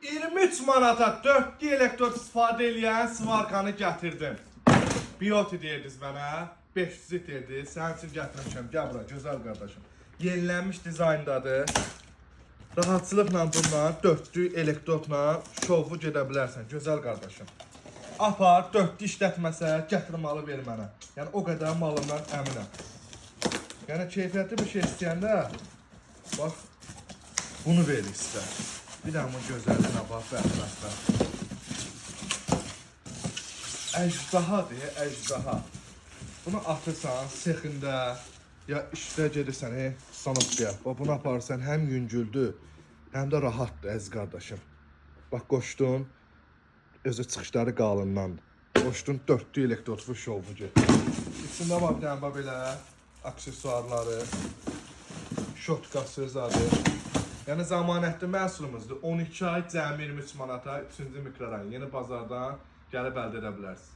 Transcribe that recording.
23 manata 4-lü elektrod istifadə eləyən svarkanı gətirdim. Bioti deyirdiniz mənə, 500 deyirdiniz. Sənin üçün gətirmişəm. Gəl bura, gözəl qardaşım. Yenilənmiş dizayndadır. Rahatçılıqla bununla 4-lü elektrodla şovu gedə bilərsən, gözəl qardaşım. Apar, 4-lü işlətməsə gətir malı ver mənə. Yəni o qədər malımdan əminəm. Yəni keyfiyyətli bir şey istəyəndə bax bunu veririk sizə. Bir dənə bunun gözəlliyinə bax, bəx, bəx, bəx. Əjdaha deyə, əjdaha. Bunu atırsan sexində ya işdə gedirsən, stanovkaya. Bax bunu aparırsan həm yüngüldür, həm də rahatdır əziz qardaşım. Bax qoşdun, özü çıxışları qalındandır. Qoşdun dörtlü elektrodlu şovu getdi. İçində var bir dənə bax belə aksesuarları, şotkası zadı. Yəni zəmanətli məhsulumuzdur. 12 ay cəmi 23 manata 3-cü mikrorayon Yeni Bazardan gəlib əldə edə bilərsiniz.